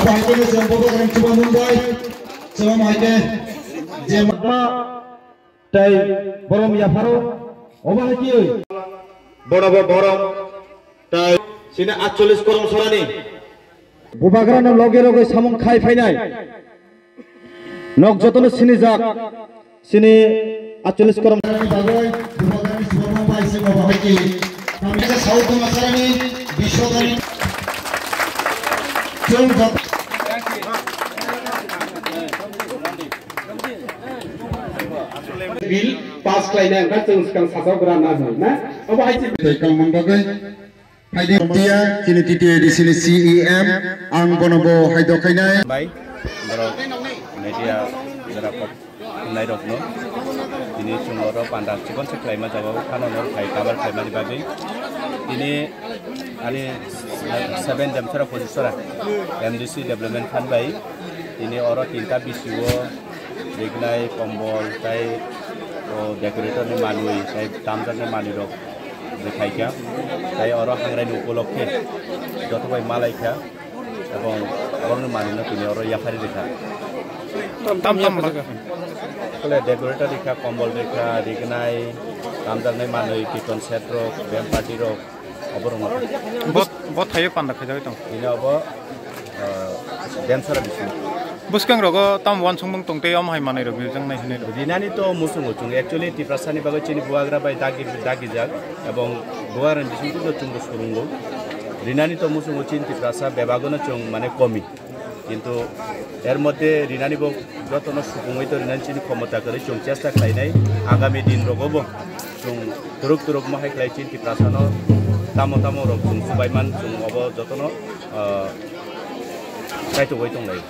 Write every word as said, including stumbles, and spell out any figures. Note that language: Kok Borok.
Haikhe chwng Bubagrani chuba mung bai, chwng haikhe je ma tei borom yapharo, obo haikhe bono bo borom tei chini atchollish korom sorani. Bubagrano loge loge samung khai phainai. Nok jotono sinijak, sini atchollish korom. Bagwi, Bubagrani chuba mung bai se obo haikhe. Kami ke South Makarani, Biswadani. Chwng jat- Bill pass khlainai wngkha chwng swkang sajaogra na jang na. Obo hai se tei kangmang bagwi phaidi tiya chini T T A D C ni C E M ang bono bo hai dokhainai. Bai, borok media jora kok nairokno tini chwng oro panda chikon se khlaima jaga o phano nor khai cover khlaimani bagwi tini ani seven Demsora Pojisora M D C Development Fund bai tini oro tinta bisio rignai kombol tei o decorator ni manwi tei tamjaknai manwi rok rikhaikha tei oro hangraini upolokhe joto bai malaikha. Ebong borokni manwino tini oro yaphari rikha. Tam tam rwkha. Kole decorator rikha, kombol rikha, rignai, tamjaknai manwi, kiton set rok, bem party rok, oborok no. Bo, bo thaio panda khaijagwi tong. Tini obo, ah, Demsora bising. Bwskang rogo tam uansukmung tong tei omo hai manwi rok rijak nai hinwi rok. Rinani to muchungo chwng actually Tiprasani bagwi chini bubagra bai dagi, dagijak ebong bubagrani bisingtwi no chwngno swrwngo. Rinani to muchungo chini Tiprasa bebagono chwng mane komi. Kintu er moddhe rinani bo jotono supungwi to rinani chini khomota kwrwi chwng chesta khlainai. Agami din rogo bo chwng twrwk twrwk mohai khlai chini Tiprasano tamo tamo rok chwng chubaiman chwng obo jotono, ah, kaitogwi tonglai.